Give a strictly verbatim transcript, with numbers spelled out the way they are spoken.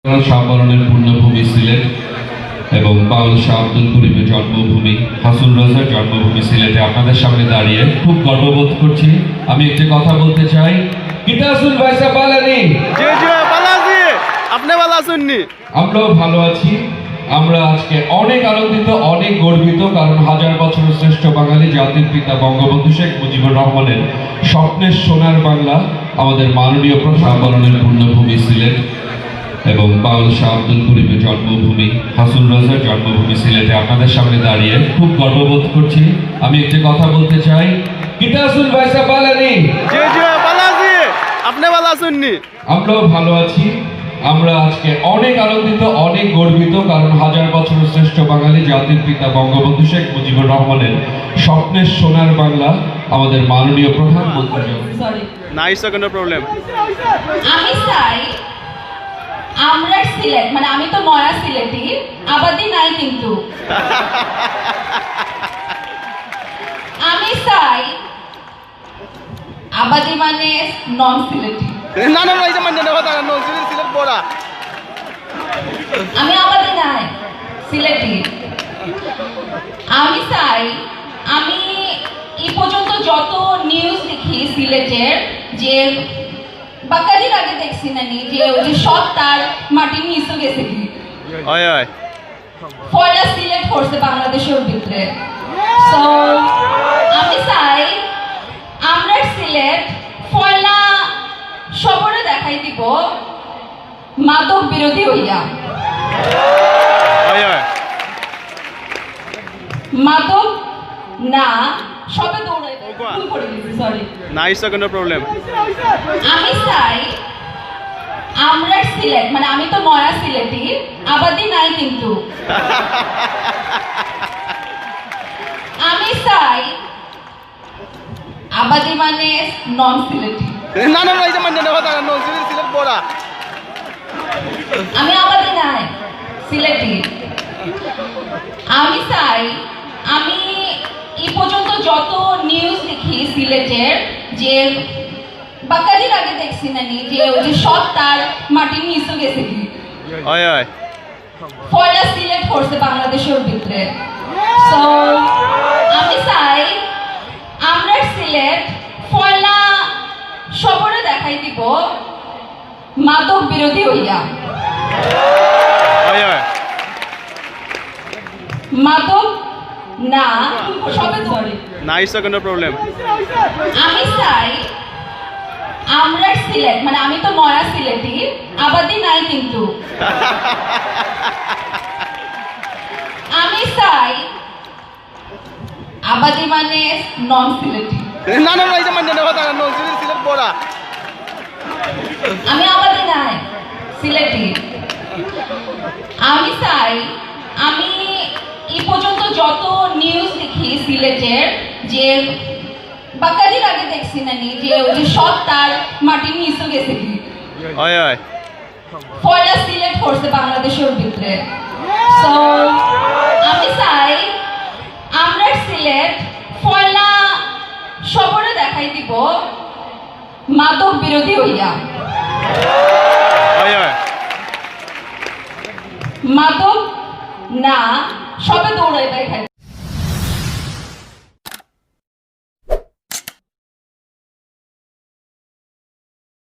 শাহপরানের পুণ্যভূমি সিলেট এবং বাউল শাহ আব্দুল করিমের জন্মভূমি, হাসন রাজার জন্মভূমি সিলেটে আপনাদের সামনে দাঁড়িয়ে খুব গর্ববোধ করছি। আমি একটি কথা বলতে চাই, কিতা আছইন ভাইসাব, ভালা নি? জি, জি, ভালা আছি। আপনে ভালা আছইন নি? আমরাও ভালো আছি। আমরা আজকে অনেক আনন্দিত, অনেক গর্বিত, কারণ হাজার বছরের শ্রেষ্ঠ বাঙালি জাতির পিতা বঙ্গবন্ধু শেখ মুজিবুর রহমানের স্বপ্নের সোনার বাংলা, আমাদের মাননীয় প্রধান শাহপরানের পুণ্যভূমি সিলেট এবং বাউল শাহ আব্দুল করিমের জন্মভূমি, হাসন রাজার জন্মভূমি সিলেটে আপনাদের সামনে দাঁড়িয়ে খুব গর্ববোধ করছি। আমি একটি কথা বলতে চাই, কিতা আছইন ভাইসাব, ভালা নি? জি, জি, ভালা আছি। আপনে ভালা আছইন নি? আমরাও ভালো আছি। আমরা আজকে অনেক আনন্দিত, অনেক গর্বিত, কারণ হাজার বছরের শ্রেষ্ঠ বাঙালি জাতির পিতা বঙ্গবন্ধু শেখ মুজিবুর রহমানের স্বপ্নের সোনার বাংলা, আমাদের মাননীয় প্রধানমন্ত্রী। Sorry. না, it's okay, no problem. আমি চাই আমরার সিলেট, মানে আমি তো মরা সিলেটি, আবাদি নাই কিন্তু। আমি চাই আবাদি মানে নন সিলেটি। না, না, না, এটা মানতে না, কথা না, নন সিলেটি, সিলেট বড়া। আমি আবাদি নাই, সিলেটি। আমি চাই, আমি এই পর্যন্ত যত নিউজ দেখি সিলেটের, যে বাক্কা দিন আগে দেখছি না নি, যে ওই যে সব তার মাটির নিচে গেছে কি? হয়, হয়। পয়লা সিলেট করছে বাংলাদেশের ভিতরে। So, আমি চাই, আমরার সিলেট পয়লা সবরে দেখাই দিব মাদক বিরোধী হইয়া। হয়, হয়। মাদক না, সবে দৌড়াই, ভুল করে দিছি, সরি। না, it's okay, no problem. আমি চাই, আমরার সিলেট, মানে আমি তো মরা সিলেটি, আবাদি নাই কিন্তু। আমি চাই, আবাদি মানে নন সিলেটি। না, না, না, এটা মানতে না, কথা না, নন সিলেটি, সিলেট বড়া। আমি আবাদি নাই, সিলেটি। আমি চাই, আমি এই পর্যন্ত যত নিউজ দেখি সিলেটের, যে বাক্কা দিন আগে দেখছি না নি, যে ওই যে সব তার মাটির নিচে গেছে কি? হয়, হয়। পয়লা সিলেট করছে বাংলাদেশের ভিতরে। So, আমি চাই, আমরার সিলেট পয়লা সবরে দেখাই দিব মাদক বিরোধী হইয়া। হয়, হয়। মাদক না, সবে ধরে। না, it's okay, no problem. আমি চাই, আমরার সিলেট, মানে আমি তো মরা সিলেটি, আবাদি নাই কিন্তু। আমি চাই, আবাদি মানে নন সিলেটি। না, না, না, এটা মানতে না, কথা না, নন সিলেটি, সিলেট বড়া। আমি আবাদি নাই, সিলেটি। আমি চাই, আমি এই পর্যন্ত যত নিউজ দেখি সিলেটের, যে বাক্কা দিন আগে দেখছি না নি, যে ওই যে সব তার মাটির নিচে গেছে কি? হয়, হয়। পয়লা সিলেট করছে বাংলাদেশের ভিতরে। So, আমি চাই, আমরার সিলেট পয়লা সবরে দেখাই দিব মাদক বিরোধী হইয়া। হয়, হয়। মাদক না, সবে দৌড়াই দেখাই।